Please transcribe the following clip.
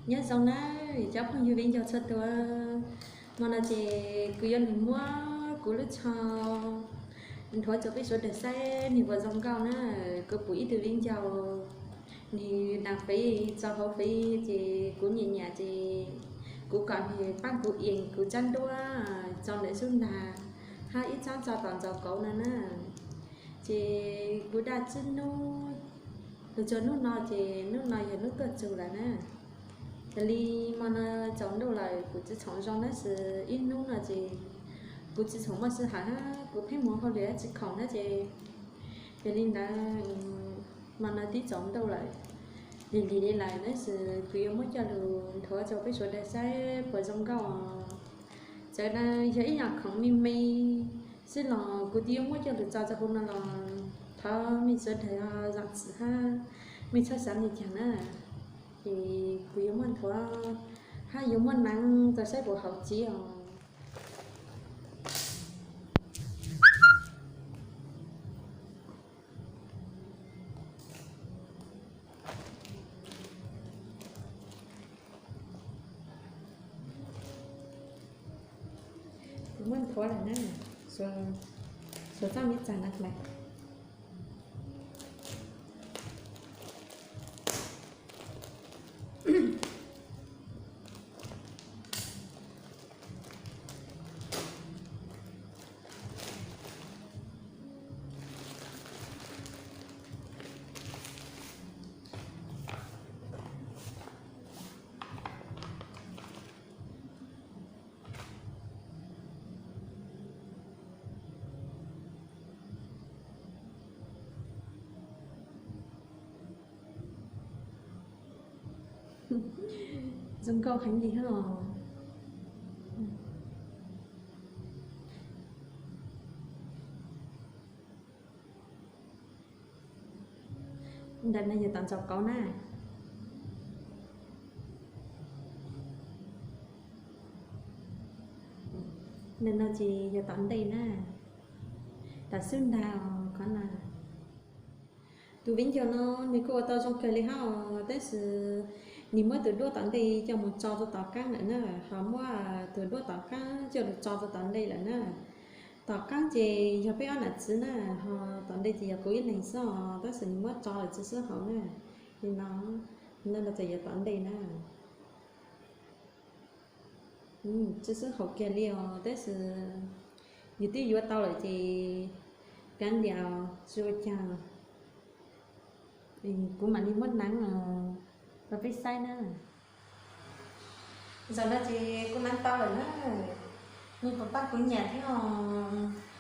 Nyob zoo na cov phooj ywg viv ncaus txhua tus. Hmo no ces kuv yuav los muab kuv lub tsho nthuav rau peb sawv daws saib nws puas zoo nkauj na. Kuv pom ib tug viv ncaus nws nqa fev tso hauv fev ces kuv nyiam nyiam ces kuv kom nws pab kuv ees kuv tsab nruab tso ntawm xub ntiag, hab ib tsab tso tom ntxuav kauv no na. Ces kuv daj tsib hnub, los txog hnub no ces hnub no yog hnub tuaj tsug lawm na. Yog li hmo no tsaus ntuj lawm kuv tsis txhob zoo tab sis ib hnub no ces kuv tsis txhob muaj sij hawm hab kuv pheej mus hauj lwm tsis khoom na ces yog li ntawd hmo no twb tsaus ntuj lawm, lig lig li lawm tab sis kuv yuav muab coj lug nthuav rau peb sawv daws saib puas zoo nkauj os. Txawm na yog ib yam khoom me me xwb los kuv twb yuav muab coj lug tso rau hauv no los thov mej sawv daws zam txim hab mej txhob xav li cas na. Ces kuv yuav muab nthuav hab yuav muab hnav rau saib puas haum txiv os. Kuv muab nthuav lawm na, xuas txoj me txag no lawm. Zoo nkauj heev li hab os. Ntawm no yog tom ntxuav kauv na. Ntawm no ces yog tom ntej na. Tom xub ntiag os qhov no. Tus viv ncaus no nws kuj ua tau zoo kawg li hab os, tab sis nws muab tus duab tom ntej coj mus tso rau tom qaab lawm na, ho muab tus duab tom qaab coj lug tso rau tom ntej lawm na. Tom qaab ces yog peb ob nam txiv na, ho tom ntej ces yog kuv ib leeg xwb os, tab sis nws muab tso lawm tsis xub haum na. Li no, no txawm yog tom ntej na. Tsis xub haum kiag li os, tab sis yus twb yuav tau lawm ces kav liam tsis ua cas. Kuv mam li muab hnav rau peb saib na. Zaum no ces kuv hnav tau lawm na, nws puas pab kuv nyiam thiab os.